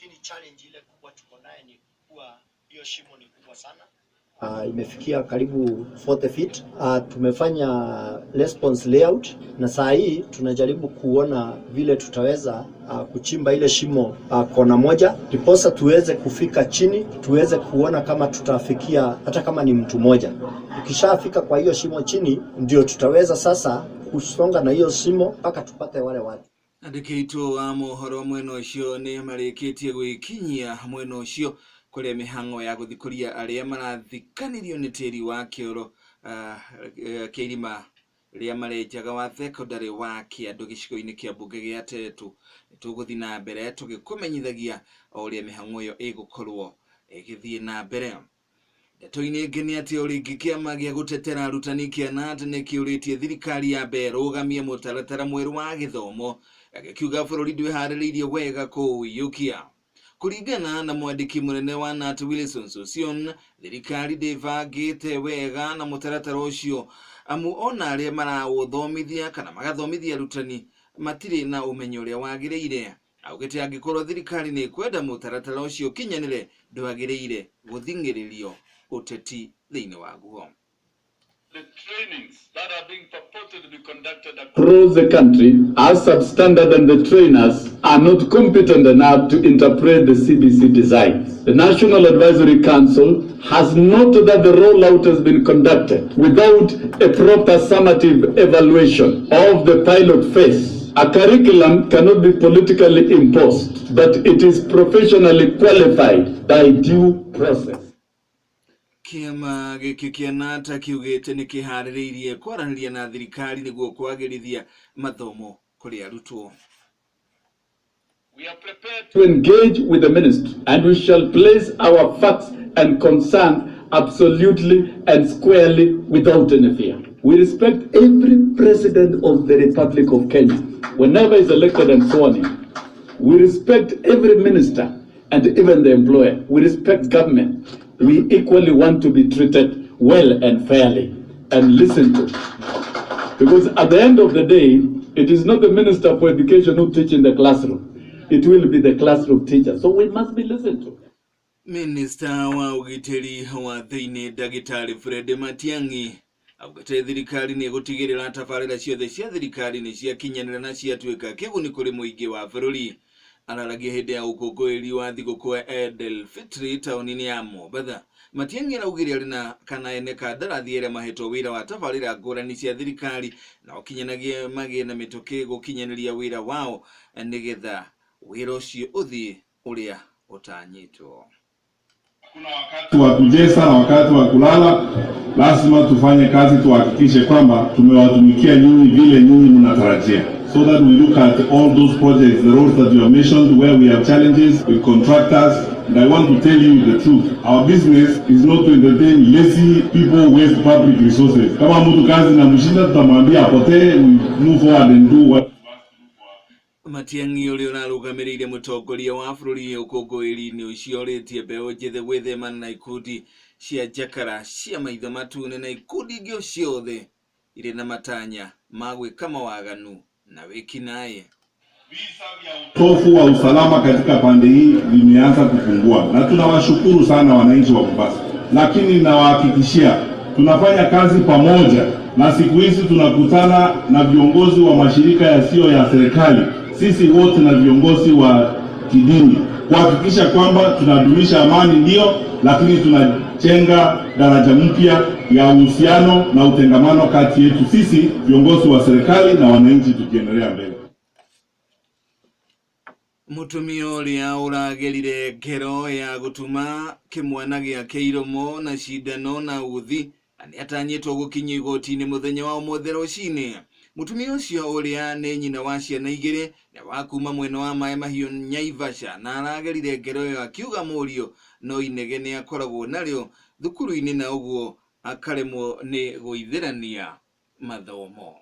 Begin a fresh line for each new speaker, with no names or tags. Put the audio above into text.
Lakini challenge ile kubwa tuko naye ni kuwa hiyo shimo ni kubwa sana. Imefikia karibu 40 feet. Tumefanya response layout na saa hii tunajaribu kuona vile tutaweza kuchimba ile shimo kona moja, ndiposa tuweze kufika chini, tuweze kuona kama tutafikia hata kama ni mtu mmoja. Ukishafika kwa hiyo shimo chini, ndio tutaweza sasa kusonga na hiyo shimo mpaka tupate wale watu.
Andĩki aitũ a mohoro mwena ũcio nĩ marĩkĩtie gwĩkinyia mwena ũcio kũrĩa mĩhang'o ya gũthikũria arĩa marathikanirio nĩ tĩri wa kĩoro kĩa irima rĩa marenjaga wa thekondarĩ wa Kĩandũ gĩcigo-inĩ kĩa mbunge gĩa Tetu. Nĩtũgũthiĩ na mbere tũgĩkũmenyithagia o ũrĩa mĩhang'o ĩyo ĩgũkorwo ĩgĩthiĩ na mbere. Ndeto-inĩ ĩngĩ nĩ atĩ o rĩngĩ kĩama gĩa gũtetera arutani kĩa KNUT nĩ kĩũrĩtie thirikari yambe ĩrũgamie mũtaratara mwerũ wa gĩthomo, gĩkiuga bũrũri ndwĩharĩrĩirie wega kũũiyũkia. Kũringana na mwandĩki mũnene wa KNUT Wilson Sossion, thirikari ndĩbangĩte wega na mũtaratara ũcio amu ona arĩa maraũthomithia kana magathomithia arutani matirĩ na ũmenyo ũrĩa wagĩrĩire. Augĩte angĩkorwo thirikari nĩ ĩkwenda mũtaratara ũcio ũkinyanĩre, ndwagĩrĩire gũthing'ĩrĩrio ũteti thĩinĩ waguo.
The trainings that are being purported to be conducted
across the country are substandard and the trainers are not competent enough to interpret the CBC designs. The National Advisory Council has noted that the rollout has been conducted without a proper summative evaluation of the pilot phase. A curriculum cannot be politically imposed, but it is professionally qualified by due process.
Kĩama gĩkĩ kĩa KNUT kiugĩte nĩ kĩharĩrĩirie kwaranĩria na thirikari nĩguo kwagĩrithia mathomo kũrĩ arutwo.
We are prepared
to engage with the ministry, and we shall place our facts and concerns absolutely and squarely without any fear. We respect every president of the Republic of Kenya, whenever he's elected and sworn in. We respect every minister and even the employer. We respect government. We equally want to be treated well and fairly and listened to. Because at the end of the day, it is not the minister for education who teach in the classroom. It will be the classroom teacher. So we must be listened to.
Minista wa ũgitĩri wa thĩinĩ ndagĩtarĩ Fred Matiang'i augĩte thirikari nĩ ĩgũtigĩrĩra tabarĩra ciothe cia thirikari nĩ ciakinyanĩra na ciatuĩka kĩguni kũrĩ mũingĩ wa bũrũri. Araragia hĩndĩ ya ũkũngũĩri wa thigũkũ ya Eid el-Fitri taũni-inĩ ya Mombatha. Matiang'i araugire arĩ na kana ene kandarathi arĩa mahetwo wĩra wa tabarĩra ngũrani cia thirikari na ũkinyanagie magĩe na mĩtũkĩ gũkinyanĩria wĩra wao nĩgetha wĩra ũcio ũthiĩ ũrĩa ũtanyĩtwo.
Kuna wakati wa kujesa na wakati wa kulala. Lazima tufanye kazi, tuhakikishe kwamba tumewatumikia nyinyi vile nyinyi mnatarajia, so that we look at all those projects, the roads that you have mentioned, where we have challenges with contractors. And I want to tell you the truth. Our business is not to entertain lazy people who waste public resources. Kama mtu kazi inamshinda, tutamwambia apotee, we move forward and do what
Matiang'i ũrĩa ũrarũgamĩrĩire mũtongoria wa bũrũri ũkũngũĩri-inĩ ũcio orĩtie mbeũ njĩthĩ gwĩthemana na ikundi cia njakara cia maitho matune na ikundi ingĩ ciothe irĩ na matanya ma gwĩka mawaganu na wĩkinaĩ.
Utofu wa usalama katika pande hii vimeanza kupungua, na tunawashukuru sana wananchi wa Mombasa, lakini nawahakikishia tunafanya kazi pamoja, na siku hizi tunakutana na viongozi wa mashirika yasiyo ya serikali, sisi wote na viongozi wa kidini kuhakikisha kwamba tunadumisha amani, ndio, lakini tunajenga daraja mpya ya uhusiano na utengamano kati yetu sisi viongozi wa serikali na wananchi, tukiendelea mbele.
Mũtumia ũrĩa ũragerire ngero ya gũtuma kĩmwana gĩake iromo na cindano na uthi na nĩatanyĩtwo gũkinyio igoti-inĩ mũthenya wa ũmũthĩ rũcinĩ. Mũtumia ũcio ũrĩa nĩ nyina wa ciana igĩrĩ na wa kuma mwena wa Maĩ Mahiũ Naivasha na aragerire ngero ĩyo akiuga mũriũ no inegene akoragwo narĩo thukuru-inĩ na ũguo akaremwo nĩ gũithĩrania mathomo.